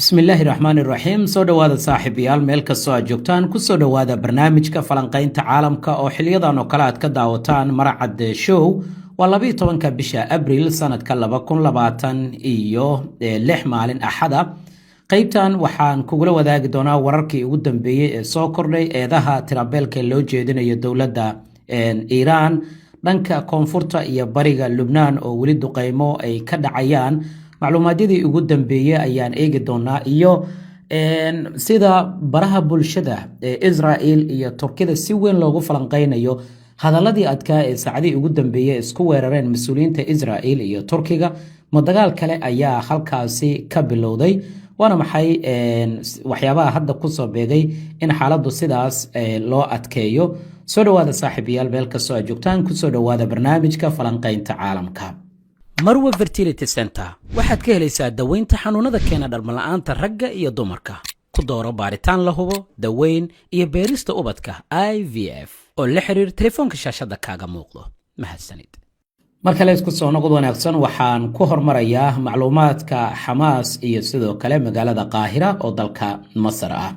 Bismillaahi raxmaani raxiim. Soo dhowaada, saaxiibayaal, meel kastoo aad joogtaan. Kusoo dhowaada barnaamijka falanqaynta caalamka oo xiliyadan oo kale aad ka daawataan Maracadde Show. Waa 12-ka bisha Abril sanadka 2026, maalin Axada. Qeybtan waxaan kugula wadaagi doonaa wararkii ugu dambeeyey ee soo kordhay eedaha tirabeelka loo jeedinayo dowladda Iiraan, dhanka koonfurta iyo bariga Lubnaan oo weli duqeymo ay ka dhacayaan. Macluumaadyadii ugu dambeeyey ayaan eegi doonaa iyo sida baraha bulshada ee Israel iyo Turkida si weyn loogu falanqeynayo hadaladii adkaa ee saacadihii ugu dambeeyey isku weerareen mas-uuliyiinta Israel iyo Turkiga. Ma dagaal kale ayaa halkaasi ka bilowday? Waana maxay waxyaabaha hadda kusoo beegay in xaaladdu sidaas loo adkeeyo? Soo dhowaada, saaxiibayaal, meel kastoo aad joogtaan. Kusoo dhowaada barnaamijka falanqeynta caalamka. Marwe Fertility Center waxaad ka helaysaa daweynta xanuunada keena dhalmala'aanta ragga iyo dumarka. Ku dooro baaritaan la hubo, daweyn iyo beerista ubadka IVF oo la xiriir telefoonka shaashadda kaaga muuqdo. Mahadsanid. Mar kale isku soo noqod wanaagsan. Waxaan ku hormarayaa macluumaadka Xamaas iyo sidoo kale magaalada Qaahira oo dalka Masar ah.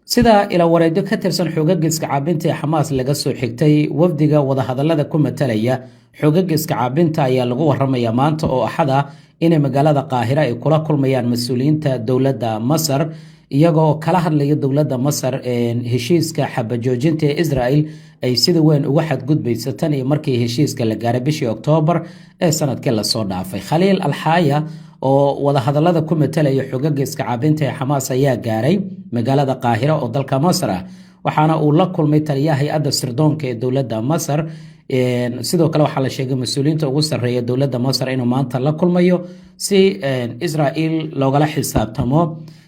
Sida ilawareedyo ka tirsan xoogaga iska caabinta ee Xamaas laga soo xigtay, wafdiga wadahadalada ku matalaya xoogaga iska caabinta ayaa lagu waramayaa maanta oo Axada inay magaalada Qaahira ay kula kulmayaan mas-uuliyiinta dowladda Masar, iyagoo kala hadlaya dowladda Masar heshiiska xabajoojinta ee Israel ay sida weyn uga xadgudbayso tan iyo markii heshiiska la gaaray bishii Oktoobar ee sanadkii lasoo dhaafay. Khaliil Alxaaya oo wadahadalada ku matalaya xoogaga iska caabinta ee Xamaas ayaa gaaray magaalada Qaahira oo dalka Masar ah, waxaana uu la kulmay taliyaha hay-adda sirdoonka ee dowladda Masar. Sidoo kale waxaa la sheegay mas-uuliyiinta ugu sarreeya dowladda Masar inuu maanta la kulmayo si Israel loogala xisaabtamo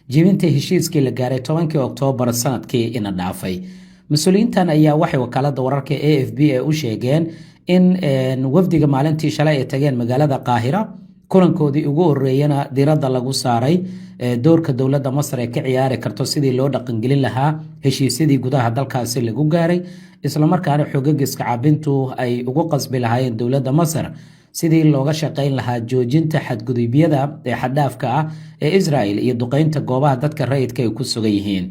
jibinta heshiiskii la gaaray 10-kii Oktoobar sanadkii ina dhaafay. Mas-uuliyiintan ayaa waxay wakaalada wararka AFP ee u sheegeen in wafdiga maalintii shalay ay tageen magaalada Qaahira, kulankoodii ugu horeeyana diiradda lagu saaray doorka dowladda Masar ee ka ciyaari karto sidii loo dhaqangelin lahaa heshiisyadii gudaha dalkaasi lagu gaaray, islamarkaana xoogaga iska caabintu ay ugu qasbi lahaayeen dowladda Masar sidii looga shaqayn lahaa joojinta xadgudubyada ee xaddhaafka ah ee Israel iyo duqeynta goobaha dadka rayidka ay ku sugan yihiin.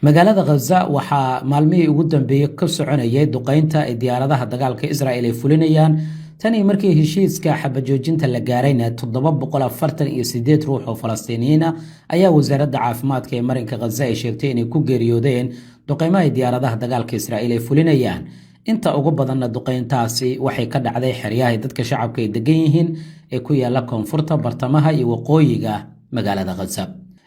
Magaalada Khaza waxaa maalmihii ugu dambeeyey ka soconayay duqeynta ay diyaaradaha dagaalka Israel ay fulinayaan. Tan iyo markii heshiiska xabajoojinta la gaarayna, 748 ruux oo Falastiiniyiina ayaa wasaaradda caafimaadka ee marinka Khaza ay sheegtay inay ku geeriyoodeen duqeymaha diyaaradaha dagaalka Israa'iil ay fulinayaan. Inta ugu badanna duqeyntaasi waxay ka dhacday xeryaha dadka shacabka ay degan yihiin ee ku yaala koonfurta, bartamaha iyo waqooyiga magaalada Khaza.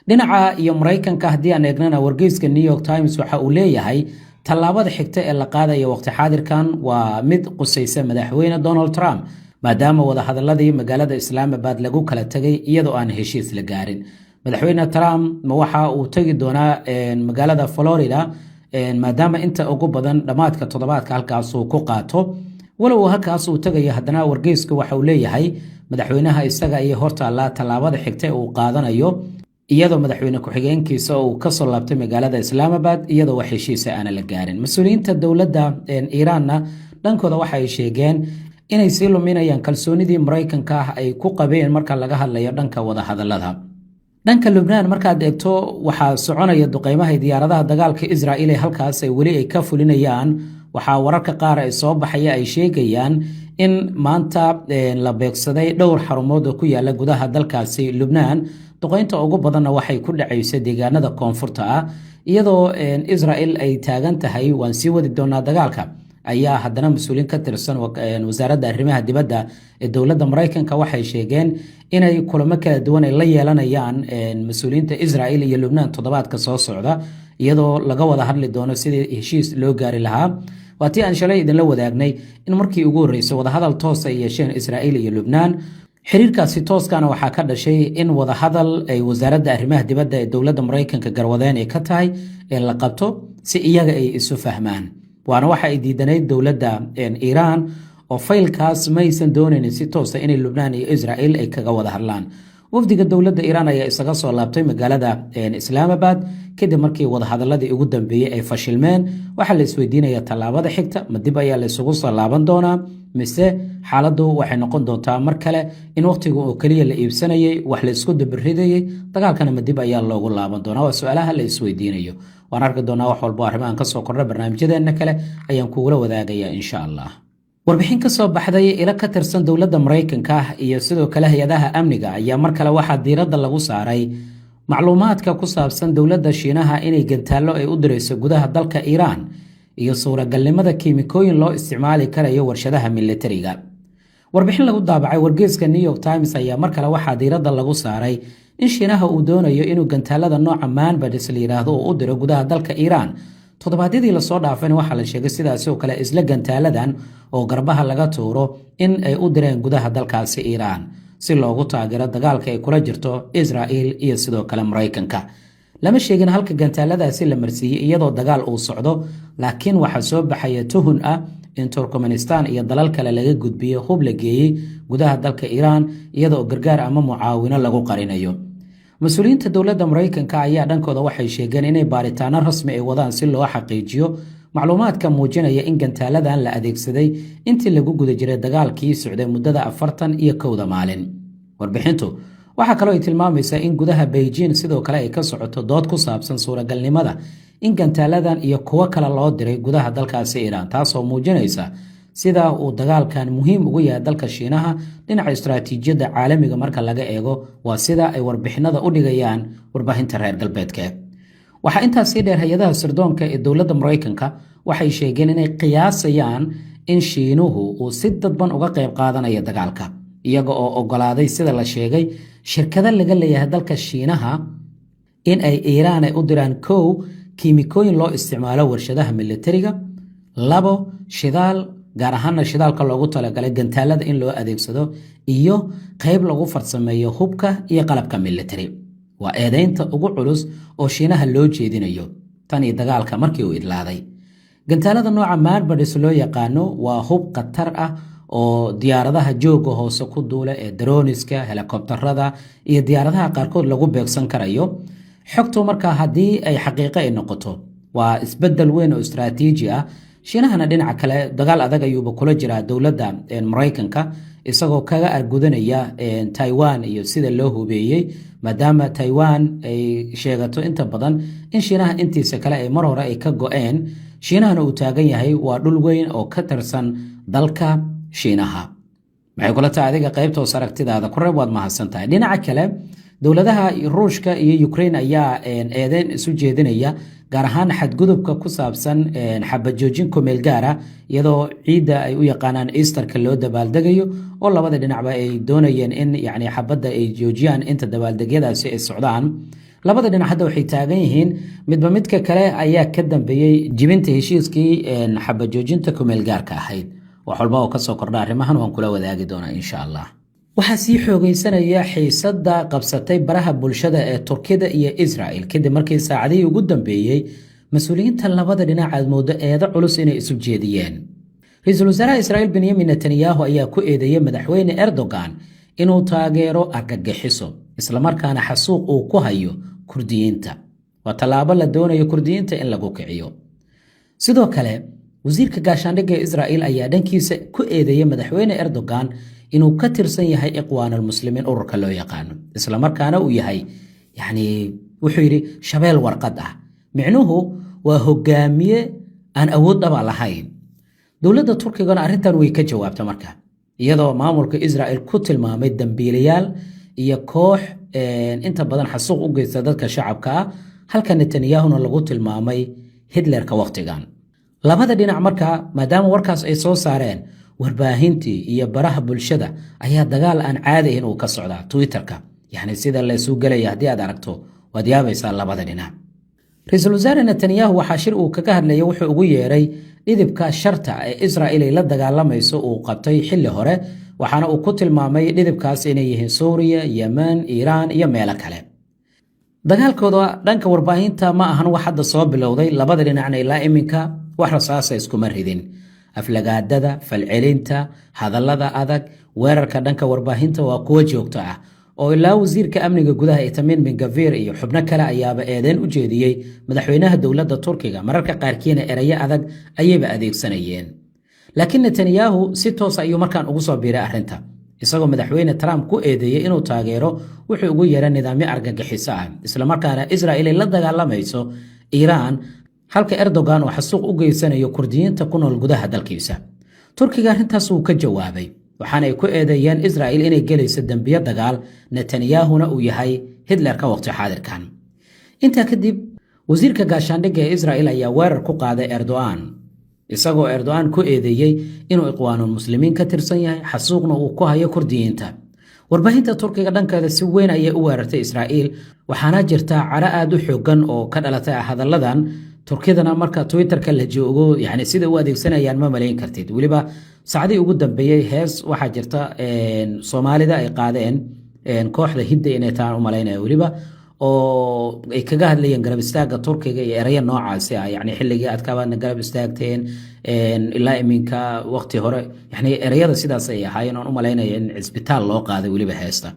Dhinaca iyo Maraykanka haddii aan eegnana, wargeyska New York Times waxa uu leeyahay tallaabada xigta ee la qaadaya waqti xaadirkan waa mid qusaysa madaxweyne Donald Trump, maadaama wadahadaladii magaalada Islaamabad lagu kala tegay iyadoo aan heshiis la gaarin. Madaxweyne Trump ma waxa uu tegi doonaa magaalada Florida, maadaama inta ugu badan dhammaadka toddobaadka halkaas uu ku qaato? Walow halkaas uu tegayo, haddana wargeyska waxa uu leeyahay madaxweynaha isaga ayay hortaallaa tallaabada xigta uu qaadanayo, iyadoo madaxweyne ku-xigeenkiisa uu kasoo laabtay magaalada Islaamabad iyadoo wax heshiisa aana la gaarin. Mas-uuliyiinta dowladda Iiraanna dhankooda waxa ay sheegeen inay sii luminayaan kalsoonidii Maraykanka ah ay ku qabeen marka laga hadlayo dhanka wadahadalada. Dhanka Lubnaan markaad eegto, waxaa soconaya duqeymaha diyaaradaha dagaalka Israa'iil ee halkaas ay weli ay ka fulinayaan. Waxaa wararka qaar ay soo baxaya ay sheegayaan in maanta la beegsaday dhowr xarumood oo ku yaala gudaha dalkaasi Lubnaan. Duqeynta ugu badanna waxay ku dhacaysa deegaanada koonfurta ah. Iyadoo Israel ay taagan tahay "waan sii wadi doonaa dagaalka", ayaa haddana mas-uuliyiin ka tirsan wasaaradda arrimaha dibadda ee dowladda Maraykanka waxay sheegeen inay kulamo kala duwan ay la yeelanayaan mas-uuliyiinta Israel iyo Lubnaan toddobaadka soo socda, iyadoo laga wada hadli doono sidii heshiis loo gaari lahaa. Waa tii aan shalay idinla wadaagnay in markii ugu horreysay wadahadal toos ay yeesheen Israa'iil iyo Lubnaan. Xiriirkaasi tooskana waxaa ka dhashay in wadahadal ay wasaaradda arrimaha dibadda ee dowladda Maraykanka garwadeen ay ka tahay ee la qabto si iyaga ay isu fahmaan. Waana waxa ay diidanayd dowladda Iiraan oo faylkaas maysan doonaynin si toosa inay Lubnaan iyo Israa'iil ay kaga wada hadlaan. Wafdiga dowladda Iiraan ayaa isaga soo laabtay magaalada Islaamabad kadib markii wadahadaladii ugu dambeeyey ay fashilmeen. Waxaa la isweydiinaya tallaabada xigta: ma dib ayaa la isugu soo laaban doonaa, mise xaaladdu waxay noqon doontaa mar kale in wakhtiga oo keliya la iibsanayay, wax la isku dabaridayey, dagaalkana ma dib ayaa loogu laaban doonaa? Waa su-aalaha la isweydiinayo. Waan arki doonaa. Wax walbo arrimahan kasoo kordha, barnaamijyadeena kale ayaan kugula wadaagaya, insha Allah. Warbixin ka soo baxday ilo ka tirsan dowladda Maraykanka iyo sidoo kale hay-adaha amniga ayaa mar kale waxaa diiradda lagu saaray macluumaadka ku saabsan dowladda Shiinaha inay gantaallo ay u dirayso gudaha dalka Iiraan iyo suuragalnimada kiimikooyin loo isticmaali karayo warshadaha militariga. Warbixin lagu daabacay wargeeska New York Times ayaa mar kale waxaa diiradda lagu saaray in Shiinaha uu doonayo inuu gantaalada nooca Manpads la yidhaahdo uu u diro gudaha dalka Iiraan. Toddobaadyadii lasoo dhaafayna waxaa la sheegay sidaasi oo kale isla gantaaladan oo garbaha laga tuuro in ay u direen gudaha dalkaasi Iiraan si loogu taageero dagaalka ay kula jirto Israel iyo sidoo kale Maraykanka. Lama sheegin halka gantaaladaasi la marsiiyey iyadoo dagaal uu socdo, laakiin waxaa soo baxaya tuhun ah in Turkmenistan iyo dalal kale laga gudbiyey hub la geeyey gudaha dalka Iiraan, iyadoo gargaar ama mucaawino lagu qarinayo. Mas-uuliyiinta dowladda Maraykanka ayaa dhankooda waxay sheegeen inay baaritaano rasmi ay wadaan si loo xaqiijiyo macluumaadka muujinaya in gantaaladan la adeegsaday intii lagu guda jiray dagaalkii socday muddada 41-da maalin. Warbixintu waxaa kaloo ay tilmaamaysaa in gudaha Beijing sidoo kale ay ka socoto dood ku saabsan suuragalnimada in gantaaladan iyo kuwo kale loo diray gudaha dalkaasi Iiraan, taasoo muujinaysa sida uu dagaalkan muhiim ugu yahay dalka Shiinaha dhinaca istaraatiijiyadda caalamiga marka laga eego. Waa sida ay warbixinada u dhigayaan warbaahinta reer galbeedka. Waxaa intaas sii dheer, hay-adaha sirdoonka ee dowladda Maraykanka waxay sheegeen inay qiyaasayaan in Shiinuhu uu si dadban uga qayb qaadanayo dagaalka, iyaga oo ogolaaday, sida la sheegay, shirkado laga leeyahay dalka Shiinaha in ay Iiraan ay u diraan: kow, kiimikooyin loo isticmaalo warshadaha militariga; labo, shidaal, gaar ahaana shidaalka loogu talagalay gantaalada in loo adeegsado; iyo qayb lagu farsameeyo hubka iyo qalabka military. Waa eedeynta ugu culus oo Shiinaha loo jeedinayo tan iyo dagaalka markii uu idlaaday. Gantaalada nooca Manpads loo yaqaano waa hub khatar ah oo diyaaradaha jooga hoose ku duula ee drones-ka, helikobtarada iyo diyaaradaha qaarkood lagu beegsan karayo. Xogtu markaa haddii ay xaqiiqo ay noqoto, waa isbedel weyn oo istaraatiiji ah. Shiinahana dhinaca kale dagaal adag ayuuba kula jiraa dowladda Maraykanka, isagoo kaga argudanaya Taiwan iyo sida loo hubeeyey, maadaama Taiwan ay sheegato inta badan in Shiinaha intiisa kale ay mar hore ay ka go-een, Shiinahana uu taagan yahay waa dhul weyn oo ka tirsan dalka Shiinaha. Maxay kula tahay adiga? Qaybta hoos aragtidaada ku reeb. Waad mahadsan tahay. Dhinaca kale, dowladaha Ruushka iyo Ukraine ayaa eedeyn isu jeedinaya, gaar ahaan xadgudubka ku saabsan xabajoojin kumeel gaara, iyadoo ciidda ay u yaqaanaan Easter-ka loo dabaaldegayo, oo labada dhinacba ay doonayeen in yani xabadda ay joojiyaan inta dabaaldegyadaasi ay socdaan. Labada dhinac hadda waxay taagan yihiin midba midka kale ayaa ka dambeeyey jibinta heshiiskii xabajoojinta kumeel gaarka ahayd. Wax walba oo kasoo kordha arrimahan waan kula wadaagi doonaa, insha Allah. Waxaa sii xoogaysanaya xiisadda qabsatay baraha bulshada ee Turkida iyo Israel, kadib markii saacadihii ugu dambeeyey mas-uuliyiinta labada dhinac aad moodo eedo culus inay isu jeediyeen. Ra-iisul wasaaraha Israa'iil Benyamin Netanyahu ayaa ku eedeeyey madaxweyne Erdogan inuu taageero argagixiso, islamarkaana xasuuq uu ku hayo Kurdiyiinta. Waa tallaabo la doonayo Kurdiyiinta in lagu kiciyo. Sidoo kale, wasiirka gaashaandhigga Israa'iil ayaa dhankiisa ku eedeeyey madaxweyne Erdogan inuu ka tirsan yahay Iqwaanulmuslimiin, ururka loo yaqaano, islamarkaana uu yahay, yacni wuxuu yidhi, shabeel warqad ah. Micnuhu waa hogaamiye aan awood dhaba lahayn. Dowladda Turkigana arrintan way ka jawaabta marka, iyadoo maamulka Israel ku tilmaamay dambiilayaal iyo koox inta badan xasuuq u geysta dadka shacabka ah, halka Netanyahuna lagu tilmaamay Hitlerka wakhtigan. Labada dhinac marka, maadaama warkaas ay soo saareen, warbaahintii iyo baraha bulshada ayaa dagaal aan caadi ahayn uu ka socdaa. Twitterka, yacni sida laysu gelaya haddii aad aragto, waad yaabaysaa labada dhinac. Ra-iisul wasaare Netanyahu waxaa shir uu kaga hadlaya wuxuu ugu yeeray dhidibka sharta ee Israel ay la dagaalamayso uu qabtay xilli hore, waxaana uu ku tilmaamay dhidibkaas inay yihiin Suuriya, Yemen, Iiraan iyo meelo kale. Dagaalkooda dhanka warbaahinta ma ahan wax hadda soo bilowday. Labada dhinacna ilaa iminka wax rasaasa iskuma ridin. Aflagaadada, falcelinta, hadallada adag, weerarka dhanka warbaahinta waa kuwo joogto ah. Oo ilaa wasiirka amniga gudaha Itamar Ben Gvir iyo xubno kale ayaaba eedeyn u jeediyey madaxweynaha dowladda Turkiga, mararka qaarkiina erayo adag ayayba adeegsanayeen. Laakiin Netanyahu si toosa ayuu markaan ugu soo biiray arrinta, isagoo madaxweyne Trump ku eedeeyey inuu taageero wuxuu ugu yeeray nidaamyo argagixiso ah, islamarkaana Israel ay la dagaalamayso Iiraan, halka Erdogan oo xasuuq u geysanayo Kurdiyiinta ku nool gudaha dalkiisa. Turkiga arrintaas wuu ka jawaabay, waxaana ay ku eedeeyeen Israel inay gelayso dembiyo dagaal, Netanyahuna uu yahay Hitlerka waqti xaadirkan. Intaa kadib, wasiirka gaashaandhigga ee Israel ayaa weerar ku qaaday Erdogan, isagoo Erdogan ku eedeeyey inuu Iqwaanul Muslimiin ka tirsan yahay, xasuuqna uu ku hayo Kurdiyiinta. Warbaahinta Turkiga dhankeeda si weyn ayay u weerartay Israa'iil, waxaana jirta caro aad u xoogan oo ka dhalatay hadalladan. Turkidana marka Twitterka la joogo, yani sida u adeegsanayaan ma malayn kartid. Weliba saacadii ugu dambeeyey hees waxaa jirta Soomaalida ay qaadeen, kooxda Hidda inay taan u malaynaya weliba, oo ay kaga hadlayeen garab istaagga Turkiga iyo erayo noocaasi ah, yani xilligii adkaabaadna garab istaagteen ilaa iminka, waqti hore, yani ereyada sidaas ay ahaayeen, oon u malaynaya in cisbitaal loo qaaday weliba heesta.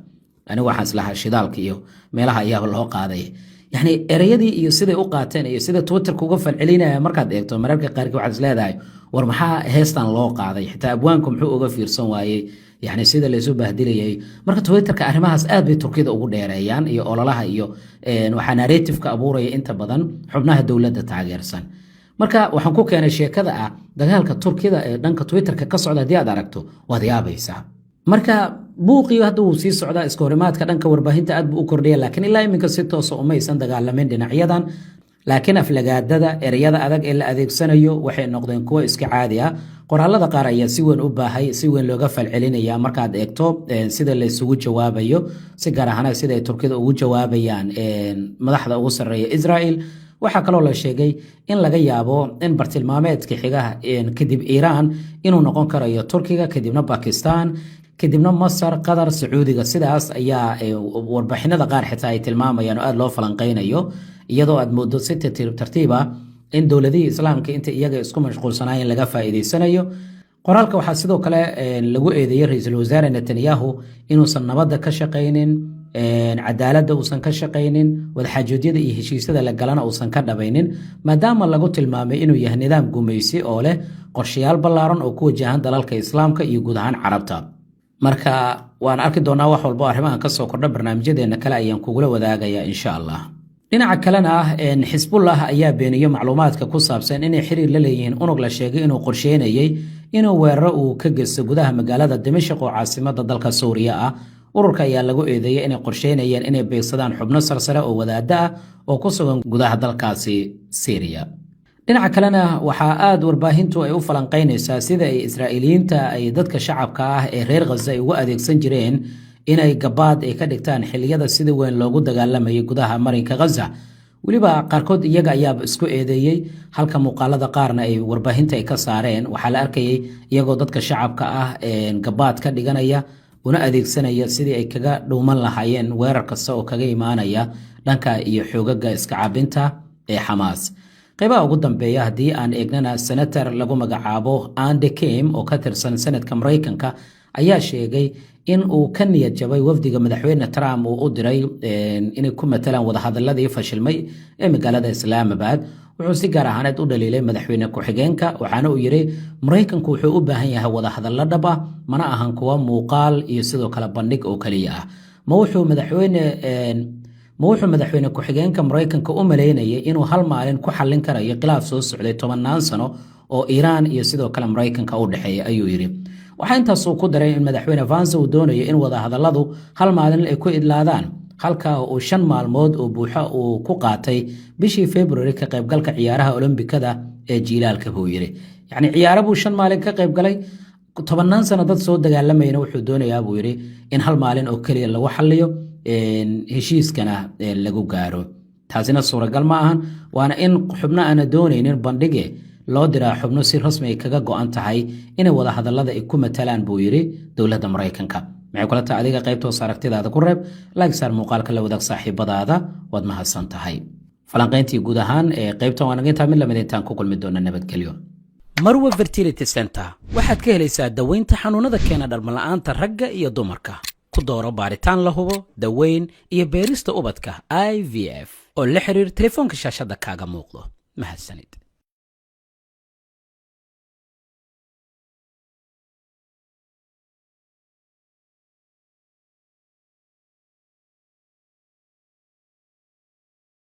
Anigu waxaan islahaa shidaalka iyo meelaha ayaaba loo qaaday. Yani ereyadii iyo siday u qaateen iyo sida Twitterka uga falcelinaya markaad eegto, mararka qaarkii waxaad is leedahay, war maxaa heestan loo qaaday? Xitaa abwaanku muxuu uga fiirsan waayey? Yani sida laysu bahdilayay. Marka Twitterka arrimahaas aad bay Turkida ugu dheereeyaan iyo ololaha iyo waxaa narrativeka abuuraya inta badan xubnaha dowladda taageersan. Marka waxaan ku keenay sheekada ah dagaalka Turkida ee dhanka Twitterka ka socda, haddii aad aragto waad yaabaysaa. Marka buuqii hadda wuu sii socdaa, iska horimaadka dhanka warbaahinta aad buu u kordhaya, laakiin ilaa iminka si toosa umaysan dagaalamin dhinacyadan. Laakiin aflagaadada, ereyada adag ee la adeegsanayo waxay noqdeen kuwo iska caadi ah. Qoraalada qaar ayaa si weyn u baahay, si weyn looga falcelinaya markaad eegto sida la isugu jawaabayo, si gaar ahaan sida ay Turkida ugu jawaabayaan madaxda ugu sarreeya Israel. Waxaa kaloo la sheegay in laga yaabo in bartilmaameedka xigaha kadib Iiraan inuu noqon karayo Turkiga, kadibna Bakistan, kadibna Masar, Qatar, Sacuudiga. Sidaas ayaa warbixinada qaar xitaa ay tilmaamayaan oo aada loo falanqeynayo, iyadoo aad moodo si tartiib tartiib ah in dowladihii Islaamka inta iyaga isku mashquulsanaayeen laga faa'iideysanayo. Qoraalka waxaa sidoo kale lagu eedeeyey ra-iisul wasaare Netanyahu inuusan nabadda ka shaqaynin, cadaaladda uusan ka shaqaynin, wadaxaajoojyada iyo heshiisyada la galana uusan ka dhabaynin, maadaama lagu tilmaamay inuu yahay nidaam gumaysi oo leh qorshayaal ballaaran oo ku wajahan dalalka Islaamka iyo guud ahaan Carabta. Marka waan arki doonaa wax walbo arrimahan kasoo kordha, barnaamijyadeena kale ayaan kugula wadaagaya, insha Allah. Dhinaca kalena, Xisbullah ayaa beeniyey macluumaadka ku saabsan inay xiriir la leeyihiin unug la sheegay inuu qorsheynayey inuu weeraro uu ka geysto gudaha magaalada Dimashq oo caasimada dalka Suuriya ah. Ururka ayaa lagu eedeeyey inay qorsheynayeen inay beegsadaan xubno sarsare oo wadaaddo ah oo ku sugan gudaha dalkaasi Syriya. Dhinaca kalena, waxaa aada warbaahintu ay u falanqeynaysaa sida ay Israa'iiliyiinta ay dadka shacabka ah ee reer Khaza ay ugu adeegsan jireen inay gabaad ay ka dhigtaan xilliyada sida weyn loogu dagaalamayay gudaha marinka Khaza. Weliba qaarkood iyaga ayaaba isku eedeeyey, halka muuqaalada qaarna ay warbaahinta ay ka saareen. Waxaa la arkayay iyagoo dadka shacabka ah gabaad ka dhiganaya, una adeegsanaya sidii ay kaga dhuuman lahaayeen weerar kasta oo kaga imaanaya dhanka iyo xoogaga iska caabinta ee Xamaas. Qaybaha ugu dambeeya haddii aan eegnana, senator lagu magacaabo Andy Kim oo ka tirsan Senadka Maraykanka ayaa sheegay in uu ka niyad jabay wafdiga madaxweyne Trump uu u diray inay ku matalaan wadahadaladii fashilmay ee magaalada Islaamabad. Wuxuu si gaar ahaaneed u dhaliilay madaxweyne ku-xigeenka, waxaana uu yidhi, Maraykanku wuxuu u baahan yahay wadahadallo dhab ah, mana ahan kuwa muuqaal iyo sidoo kale bandhig oo keliya ah. Ma wuxuu madaxweyne ku-xigeenka Maraykanka u malaynayay inuu hal maalin ku xallin karayo khilaaf soo socday tobannaan sano oo Iiraan iyo sidoo kale Maraykanka u dhexeeya? ayuu yidhi. Waxaa intaasuu ku daray in madaxweyne Vance uu doonayo in wadahadalladu hal maalin ay ku idlaadaan, halka uu 5 maalmood oo buuxo uu ku qaatay bishii February ka qaybgalka ciyaaraha Olombikada ee jiilaalka, buu yidhi. Yacni ciyaaro buu 5 maalin ka qaybgalay, tobannaan sano dad soo dagaalamayna wuxuu doonayaa, buu yidhi, in hal maalin oo keliya lagu xalliyo, heshiiskana lagu gaaro. Taasina suuragal ma ahan, waana in xubno aana doonaynin bandhige loo diraa xubno si rasmi ay kaga go-an tahay inay wadahadallada ay ku matalaan, buu yidhi, dowladda Maraykanka. Maxay kula tahay adiga? Qaybta hoos aragtidaada ku reeb, like saar muuqaalka, la wadaag saaxiibadaada. Waad mahadsan tahay. Falanqayntii guud ahaan ee qaybtan waa naga intaa. Mid lamid intaan ku kulmi doona, nabadgelyo. Marwa Fertility Center waxaad ka helaysaa daweynta xanuunada keena dhalmala'aanta ragga iyo dumarka. Ku dooro baaritaan la hubo, daweyn iyo beerista ubadka IVF oo la xiriir telefoonka shaashadda kaaga muuqdo. Mahadsanid.